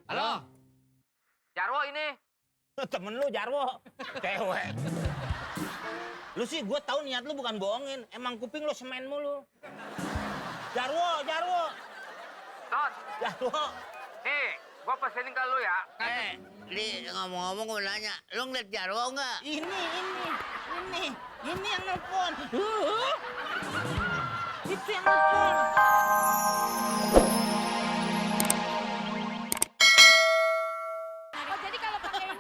Halo? Jarwo ini. Temen lu Jarwo, cewek. Lu sih gue tahu niat lu bukan bohongin, emang kuping lu semen mulu. Jarwo. Don, Jarwo. nih, gua pesenin ke lu ya. Li ngomong-ngomong gue nanya, lu ngeliat Jarwo nggak? Ini yang nelfon. Itu yang nelfon. Oh, jadi kalau pakai ini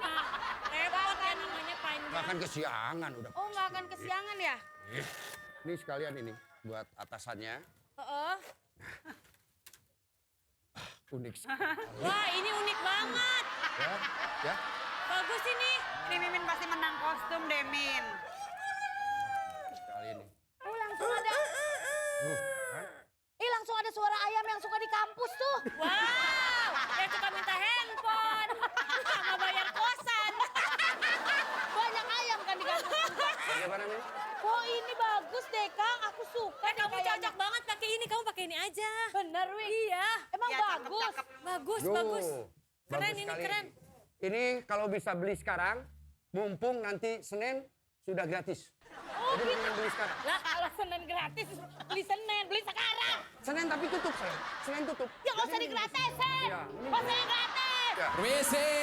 repot ya namanya panjang. Makan kesiangan udah. Oh, nggak akan kesiangan ya? Ini sekalian ini buat atasannya. Heeh. Unik sekali. Wah, ini unik banget. Ya. Bagus ini. Ini Mimin pasti menang kostum deh, Min. Sekali ini. Oh, langsung ada. Kan? Langsung ada suara ayam yang suka di kampus tuh. Wow, yang suka minta handphone. Sama bayar kosan. Banyak ayam kan di kampus. Bagaimana nih? Oh, ini bagus deh, Kang. Aku suka. Kamu cocok banget pakai ini. Kamu pakai ini aja. Bener, Wi. Iya. Emang Ya, bagus. cakep. Bagus, Yo, bagus. Keren bagus ini, sekali. keren. Ini kalau bisa beli sekarang, mumpung nanti Senin sudah gratis. Oh, Jadi mendingan beli sekarang. Lah, kalau Senin gratis, beli Senin, beli sekarang. Senin tapi tutup saya. Senin tutup. Ya nggak usah digratisin. Ya, Nggak usah digratis. Ya.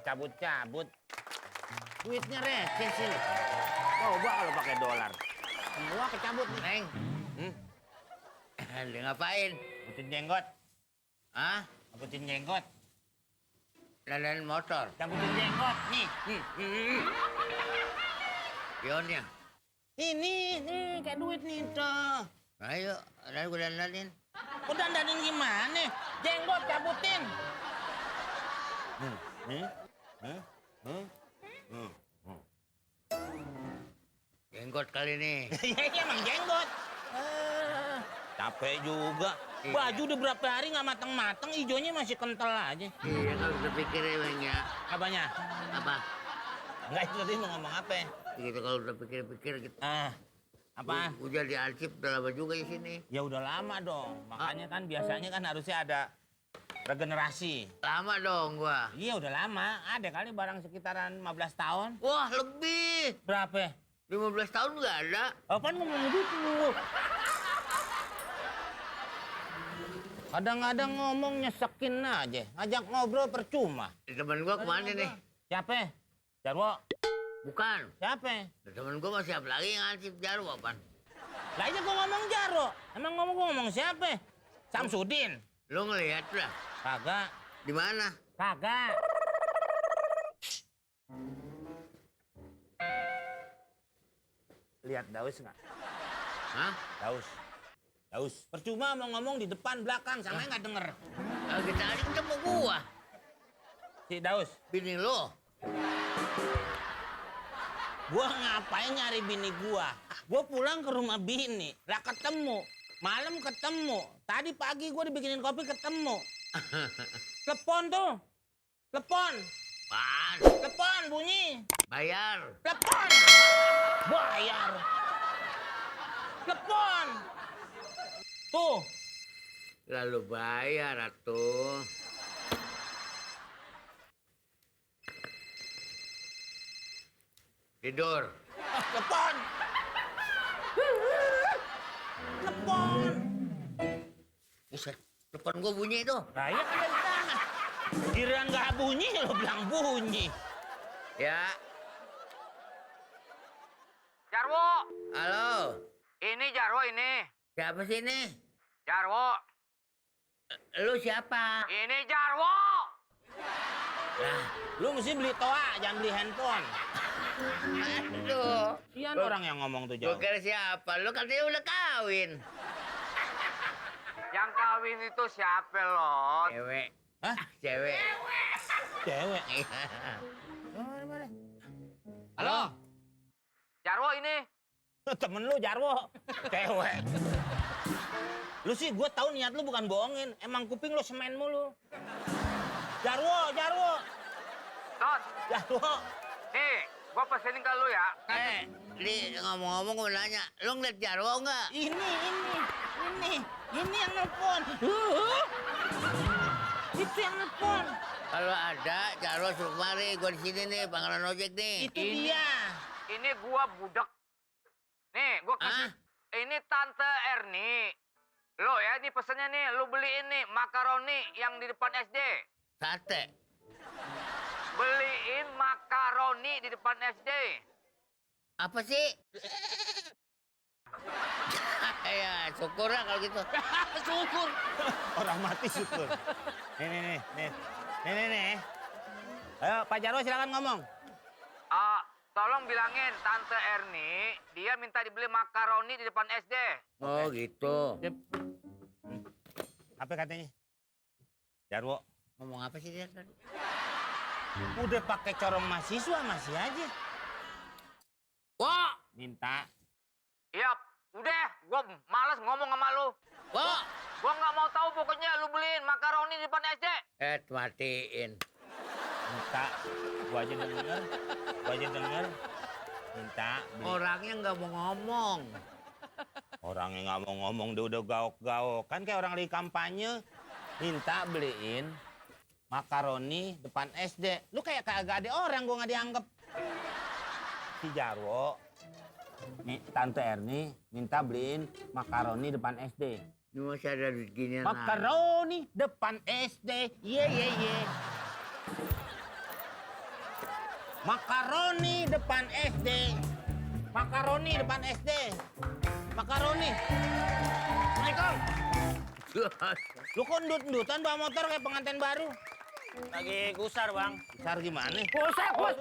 Cabut-cabut. Duitnya receh sini. Coba kalau pakai dolar. Semua kecabut nih. Neng, lu ngapain? Cabutin jenggot. Hah? Cabutin jenggot. Dandan motor? Cabutin jenggot. Nih. Pionnya? Ini, kayak duit nih tuh. Ayo, dan gue dandanin. Kok dandanin gimana? Jenggot cabutin. Jenggot kali nih. Iya emang jenggot. Capek juga. Iya. Baju udah berapa hari nggak mateng-mateng, hijaunya masih kental aja. Iya, kalau berpikir emang ya. Apanya? Apa? Enggak, itu tadi mau ngomong apa? Gitu kalau udah pikir-pikir gitu. Apa? Udah diarsip udah lama juga di sini. Ya udah lama dong. Makanya kan biasanya kan harusnya ada regenerasi. Lama dong gua. Iya udah lama. Ada kali barang sekitaran 15 tahun. Wah, lebih. Berapa? 15 tahun nggak ada. Apaan ngomong gitu? Kadang-kadang ngomong nyesekin aja. Ngajak ngobrol percuma. Temen gua kemana nih? Siapa? Jarwo? Bukan. Siapa? Temen gua masih apa lagi ngansip Jarwo, apaan? Lah aja gua ngomong Jarwo. Emang ngomong siapa? Samsudin? Lu ngeliat lah. Kagak. Di mana? Kagak. Lihat Daus nggak? Hah? Daus. Percuma mau ngomong di depan belakang, sama nggak denger. Kita tadi ketemu gua. Si Daus. Bini lo. Gua ngapain nyari bini gua? Gua pulang ke rumah bini, lah ketemu. Malam ketemu. Tadi pagi gua dibikinin kopi ketemu. Telepon tuh. Telepon. Pan. Telepon bunyi. Bayar. Telepon. Bayar. Telepon. Tuh. Lalu bayar atuh. Tidur. Telepon. telepon. Buset, telepon gua bunyi itu. Nah, iya kan dari tangan. Kira nggak bunyi, lo bilang bunyi. Ya, Jarwo, halo. ini Jarwo ini. Siapa sih ini? Jarwo, Lu siapa? ini Jarwo. Lah, Lu mesti beli toa, jangan beli handphone. aduh. Ian orang yang ngomong tuh Gua jauh. kira siapa? Lu katanya udah kawin. Yang kawin itu siapa, Lot? Cewek. Hah? Cewek. Cewek. Halo? Jarwo ini. Temen lu Jarwo. Cewek. Lu sih gue tahu niat lu bukan bohongin. Emang kuping lu semen mulu. Jarwo. Lot, Jarwo. nih, gua pesenin ke lu ya. Li, ngomong-ngomong gua nanya, lu ngeliat Jarwo nggak? Ini yang nelpon. Itu yang nelpon. Kalau ada, Jarwo suruh kemari. Gua di sini nih, pangkalan ojek nih. Itu dia. Ini gua budek. Nih, gua kasih. Ini Tante Erni. Lo ya, ini pesennya nih. Lu beliin nih makaroni yang di depan SD. Sate. Beliin makaroni di depan SD. Apa sih? Ya, syukur lah kalau gitu. Syukur. Orang mati syukur. Nih. Ayo Pak Jarwo silakan ngomong. Tolong bilangin Tante Erni, dia minta dibeli makaroni di depan SD. Oh, gitu. Apa katanya? Jarwo. Ngomong apa sih dia tadi? Udah pakai corong mahasiswa masih aja. Wah! Minta. Iya, udah, gua males ngomong sama lu. Wah! Gua nggak mau tahu pokoknya lu beliin makaroni di depan SD. Matiin. Minta. Gua aja denger. Minta. Beli. Orangnya nggak mau ngomong. Orangnya nggak mau ngomong, dia udah gaok-gaok. Kan kayak orang lagi kampanye. Minta beliin makaroni depan SD. Lu kayak kagak ada orang, gua nggak dianggap. Si Jarwo, nih, Tante Erni minta beliin makaroni depan SD. Ini masih ada duit ginian. Makaroni depan SD, ye. Makaroni depan SD. Makaroni depan SD. Makaroni. Assalamualaikum. Lu kok ndut-ndutan bawa motor kayak pengantin baru? Lagi gusar, Bang. Besar gimana? Gusar, Bos.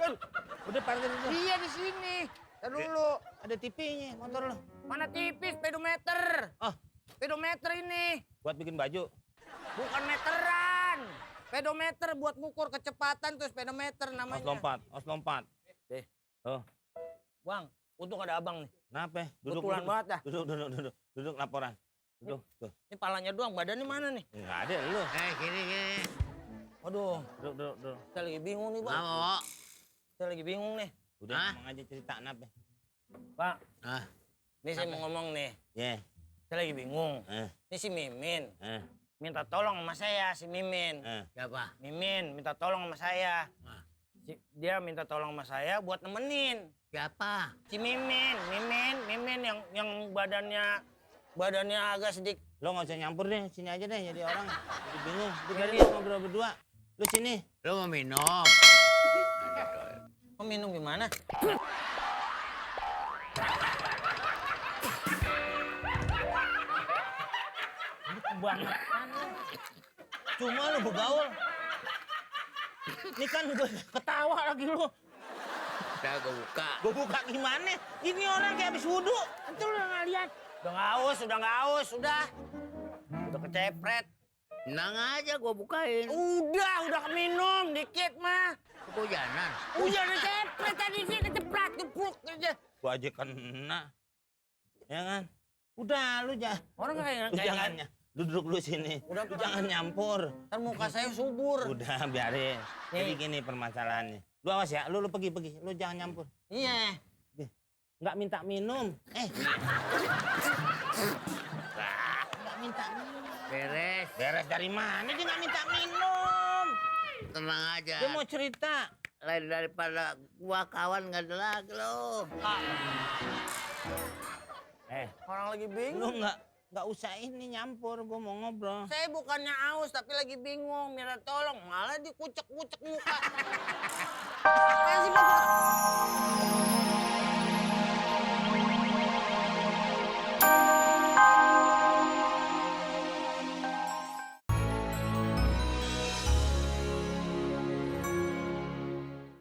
Udah parkir dulu. Iya di sini. Ntar dulu. Ada TV-nya motor lo. Mana tipis, speedometer. Oh, Speedometer ini. buat bikin baju. Bukan meteran. Speedometer buat ngukur kecepatan tuh speedometer namanya. Os lompat. Deh. Oh, Bang, untung ada abang nih. kenapa? Duduk. Betulan banget dah. Duduk laporan. Duduk, tuh. Ini palanya doang, badannya mana nih? Nggak ada lu. Gini. Waduh, Duduk. saya lagi bingung nih, Nggak Bang. mau. Saya lagi bingung nih. Udah, Hah? ngomong aja cerita kenapa? Pak, Ah, ini saya mau ngomong nih. Ya, Saya lagi bingung. eh, Ini si Mimin. eh, Minta tolong sama saya, si Mimin. siapa? Mimin minta tolong sama saya. Ah. Dia minta tolong sama saya buat nemenin. Siapa? Si Mimin yang badannya agak sedikit. Lo nggak usah nyampur deh, sini aja deh jadi orang. Jadi bingung. Lu Jadi- biarin ngobrol berdua. Lu sini. Lu mau minum? Oh, minum gimana? Lu kebangetan lu. Cuma lu begaul. Ini kan gue ketawa lagi lu. Udah gue buka. Gue buka gimana? Ini orang kayak habis wudhu. Itu lu nggak lihat. Udah nggak haus, udah. Udah kecepret. Tenang aja gue bukain. Udah keminum dikit mah. Kehujanan. Udah kecepret tadi sih, kecepret, gepruk aja. Gue aja kena. Ya kan? Udah lu jangan. Orang kayak Lu jangan. Lu duduk lu sini. Udah, Lu jangan nyampur. Kan muka saya subur. Udah biarin. Jadi gini permasalahannya. Lu awas ya, lu pergi. Lu jangan nyampur. Iya. Nggak minta minum. Nggak minta minum. Beres. Beres dari mana dia nggak minta minum? Tenang aja. Dia mau cerita. Lain daripada gua kawan nggak ada lagi lo. Orang lagi bingung. Nggak usah ini nyampur, gue mau ngobrol. Saya bukannya aus tapi lagi bingung. Minta tolong malah dikucek-kucek muka.